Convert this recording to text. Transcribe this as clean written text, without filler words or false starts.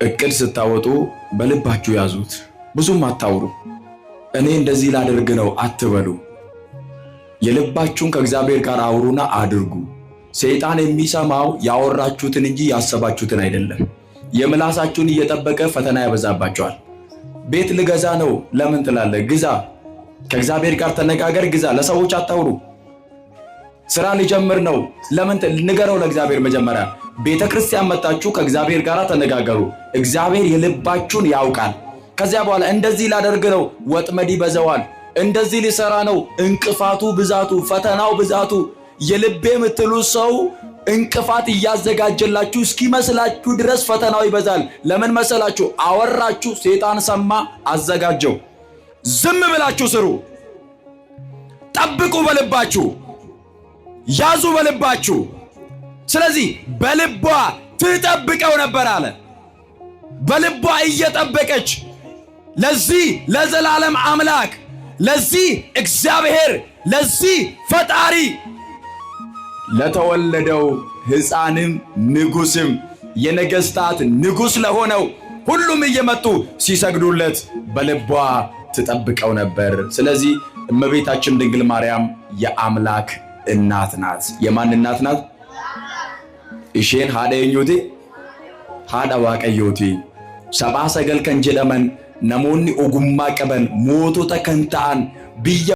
እቅድ ስታወጡ በልባችሁ ያዙት። ብዙም አታውሩ። እኔ እንደዚህ ላደርግ ነው አትበሉ። የልባችሁን ከእግዚአብሔር ጋር አውሩና አድርጉ። ሰይጣን የሚሰማው ያወራችሁትን እንጂ ያሰባችሁትን አይደለም። የምላሳችሁን እየጠበቀ ፈተና ያበዛባችኋል። ቤት ልገዛ ነው ለምን ትላለህ? ግዛ። ከእግዚአብሔር ጋር ተነጋገር፣ ግዛ። ለሰዎች አታውሩ። ስራ ሊጀምር ነው ለምን ንገረው ለእግዚአብሔር መጀመሪያ። ቤተ ክርስቲያን መጣችሁ ከእግዚአብሔር ጋር ተነጋገሩ። እግዚአብሔር የልባችሁን ያውቃል። ከዚያ በኋላ እንደዚህ ላደርግ ነው፣ ወጥመድ ይበዛዋል። እንደዚህ ሊሰራ ነው፣ እንቅፋቱ ብዛቱ፣ ፈተናው ብዛቱ። የልቤ የምትሉ ሰው እንቅፋት እያዘጋጀላችሁ እስኪመስላችሁ ድረስ ፈተናው ይበዛል። ለምን መሰላችሁ? አወራችሁ፣ ሴጣን ሰማ፣ አዘጋጀው። ዝም ብላችሁ ስሩ፣ ጠብቁ፣ በልባችሁ ያዙ፣ በልባችሁ። ስለዚህ በልቧ ትጠብቀው ነበር አለ። በልቧ እየጠበቀች ለዚህ ለዘላለም አምላክ፣ ለዚህ እግዚአብሔር፣ ለዚህ ፈጣሪ ለተወለደው ሕፃንም ንጉሥም የነገሥታት ንጉሥ ለሆነው ሁሉም እየመጡ ሲሰግዱለት በልቧ ትጠብቀው ነበር። ስለዚህ እመቤታችን ድንግል ማርያም የአምላክ እናት ናት። የማን እናት ናት? Isheen haadha eenyuuti? Haadha Waaqayyooti. Sabaa Sagal kan jedhaman namoonni ogummaa qaban, mootota kan ta'an biyya